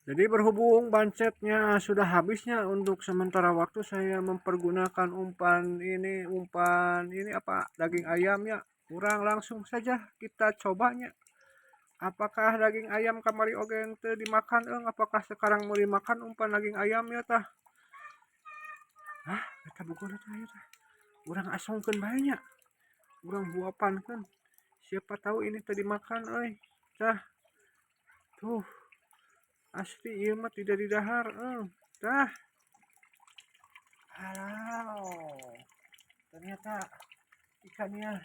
Jadi berhubung bancetnya sudah habisnya, untuk sementara waktu saya mempergunakan umpan ini apa, daging ayam ya. Kurang langsung saja kita cobanya. Apakah daging ayam kamari oge teu dimakan eung? Apakah sekarang mau dimakan umpan daging ayam ya tah? Hah, eta bogona tah ieu tah. Urang asongkeun bae nya. Urang huapankeun. Siapa tahu ini teu dimakan euy. Tah. Tuh. Asli ieu mah tidak didahar euy. Tah. Alah. Ternyata ikannya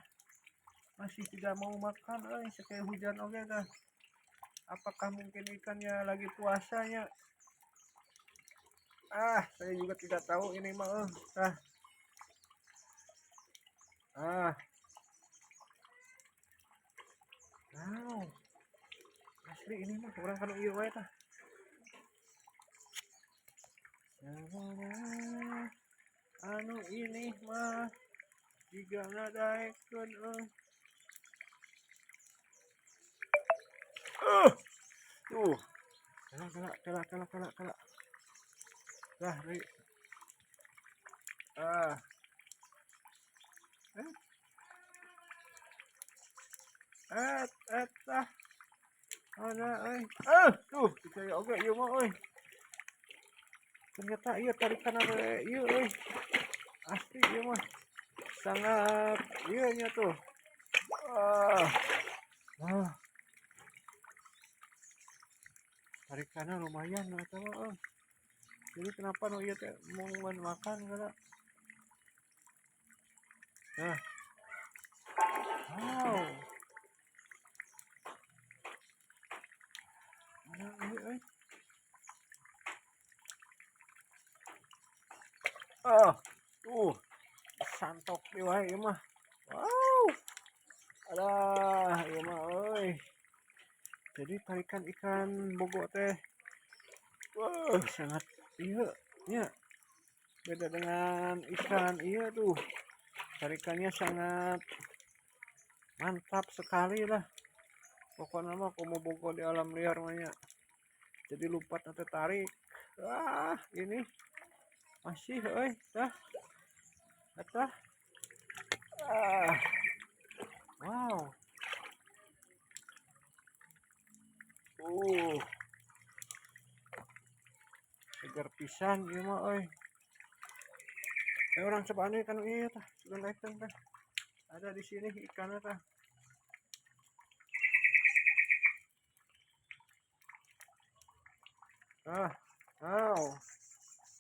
masih tidak mau makan euy, sekali hujan oge tah. Apakah mungkin ikannya lagi puasanya? Ah, saya juga tidak tahu ini mah euy. Tah. Ah. Wow. Asli ini mah urang kana ieu wae tah. Anu ini mah jiga ngadaekeun euy. Tuh. Kala kala kala kala kala kala. Dah, deui. Ah. Eh. Et, et, ah. Mana euy? Ah, tuh, percaya oge ieu mah euy. Ternyata iya tarikan apa ieu euy. Asli ieu mah. Sangat ieu nya tuh. Ah. Ah. Tarikannya lumayan eta mah euy. Jadi kenapa nu ieu teh mau makan kada? Nah. Wow. Mana euy euy. Ah, tuh. Santok deui wae ieu mah. Wow. Alah, ieu mah euy. Jadi tarikan ikan bogo teh wah, sangat ieu nya. Beda dengan ikan ieu tuh. Tarikannya sangat mantap sekali lah. Pokoknya mah komo bogo di alam liar mah nya. Jadi lupa nanti tarik. Ah, ini masih euy, tah. Eta. Ah. Wow. Segar pisan ieu mah euy. Urang coba anu kan ieu tah, sudah naikkeun tah. Ada di sini ikannya tah. Ah, wow.